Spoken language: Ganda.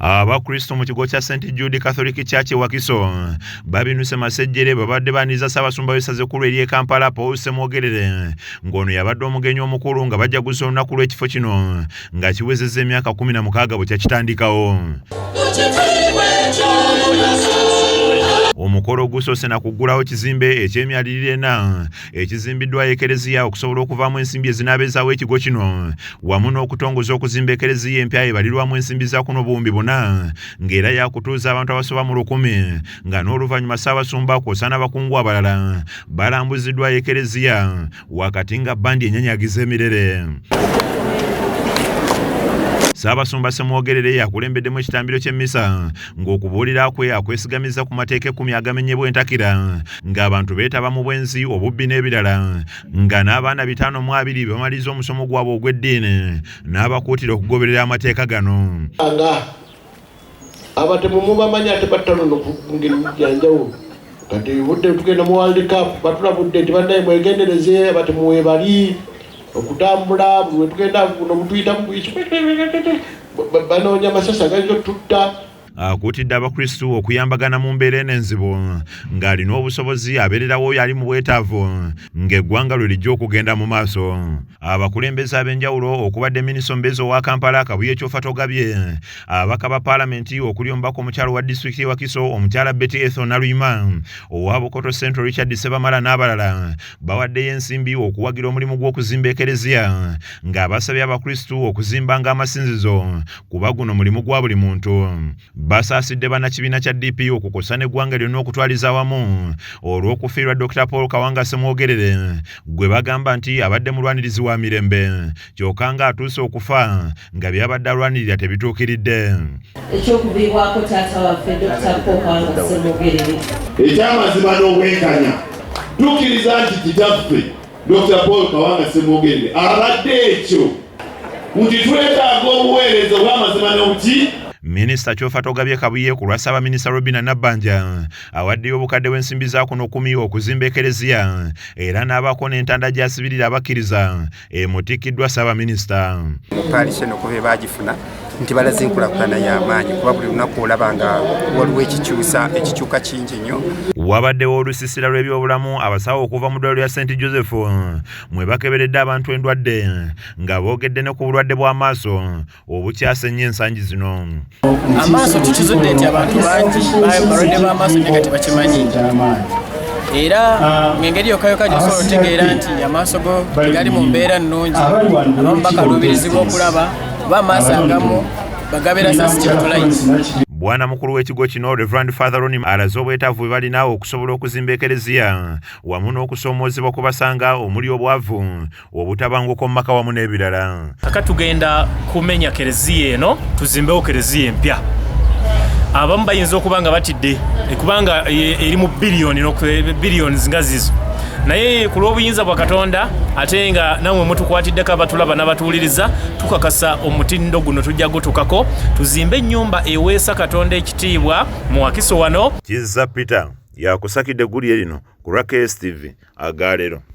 Abakristo mu kigo kya St Jude Catholic Church e Wakiso babinuse masejjere babadde baaniriza Ssaabasumba w'essaza ekkulu ery'e Kampala Paul Ssemwogerere ng'ono yabadde omugenyi omukulu nga bajaguza olunaku lw'ekifo kino nga kiwezezza emyaka 16 bwe kyakitandikawo. Omukolo gusoose na kuggulawo kizimbe eky'emyaliriro ena ekizimbiddwa Ekereziya okusobola okuvaamu ensimbi ezinaabeezaawo ekigo kino wamu n'okutongoza okuzimba Ekereziya empya ebalirwamu ensimbi za kuno 4000 ng'era yakutuuza abantu abasoba mu 1000 nga n'oluvannyuma Ssaabasumba kw'ossa n'abakungu abalala balambuziddwa Ekereziya wakati nga bbandi enyanyagiza emirere. Ssaabasumba Ssemwogerere yakulembeddemu ekitambiro ky'emmisa ng'okubuulira kwe akwesigamizza ku mateeka 10 agamenyebwa entakira ng'abantu beetaba mu bwenzi, obubbi n'ebirala nga n'abaana 520 bamaliriza omusomo gwabwe ogw'eddiini n'abakuutira okugoberera amateeka gano. Nga abatemu mubamanyi ate battano ku ngeri yanjawulo kati budde tugenda mu World Cup batulabudde nti bannaye mwegendereze abatemu weebali okutambula buli wetugenda buno butuyita banoonya amasasi agayinza otutta. Akuutidde Abakristu okuyambagana mu mbeera eno enzibu ng'alina obusobozi abeererawo oyo ali mu bwetaavu ng'eggwanga lwe lijja okugenda mu maaso. Abakulembeze ab'enjawulo okubadde minisita omubeezi owa Kampala Kabuye Kyofatogabye, ababaka ba paalamenti okuli omubaka omukyala owa disitulikiti y'e Wakiso omukyala Betty Ethel Naluyima, owa Bukoto Central Richard Ssebamala n'abalala bawaddeyo ensimbi okuwagira omulimu gw'okuzimba Ekereziya ng'abasabye Abakristu okuzimbanga amasinzizo kuba guno mulimu gwa buli muntu. Basaasidde bannakibiina kya DP okukosa n'eggwanga lyonna okutwaliza awamu olw'okufiirwa Dr. Paul Kawanga Ssemwogerere gwe bagamba nti abadde mulwanirizi wa mirembe kyokka ng'atuuse okufa nga by'abadde alwanirira tebituukiridde. Ekyokuviibwako taata waffe Dr. Paul Kawanga Ssemwogerere. Ekyamazima n'obwenkanya tukkiriza nti kitaffe Dr. Paul Kawanga Ssemwogerere abadde ekyo nti twetaaga obuweereza obw'amazima n'obuki. Minisita Kyofatogabye Kabuye ku lwa Ssaabaminisita Robina Nabbanja awaddeyo obukadde bw'ensimbi za kuno 10 okuzimba Ekereziya era n'abaako n'entanda gy'asibirira abakkiriza emutikkiddwa Ssaabaminisita. Mu parish eno okuva baagifuna nti balaze enkulaakulana y'amaanyi kuba buli lunaku olaba nga waliwo ekikyuka kingi nnyo. Wabaddewo olusisira lw'ebyobulamu abasawo okuva mu ddwaliro lya St Joseph mwe bakeberedde abantu endwadde nga boogedde ne ku bulwadde bw'amaaso obukyase ennyo ensangi zino. Amaaso tukizudde nti abantu bangi balwadde b'amaaso naye nga tebakimanyi era ng'engeri yokka yokka gy'osobola otegeera nti amaaso go tegali mu mbeera nnungi abamu bakaluubirizibwa okulaba kuba amaaso agamu bagabeera sensitive to light. Bwana mukulu w'ekigo kino Reverend Father Ronnie alaze obwetaavu bwe balina okusobola okuzimba Ekereziya wamu n'okusoomoozebwa kwe basanga omuli obwavu, obutabanguko mu maka wamu n'ebirala. Kaka tugenda kumenya kereziya eno tuzimbewo kereziya empya. Abamu bayinza okuba nga batidde kubanga eri mu biliyoni nga zizo, naye ku lw'obuyinza bwa Katonda ate nga namwe mutukwatiddeko abatulaba n'abatuwuliriza, tukakasa omutindo guno tujja gutukako tuzimbe ennyumba eweesa Katonda ekitiibwa mu Wakiso wano. Kizza Peter yakusakidde eggulire lino ku lwa KSTV agaleero.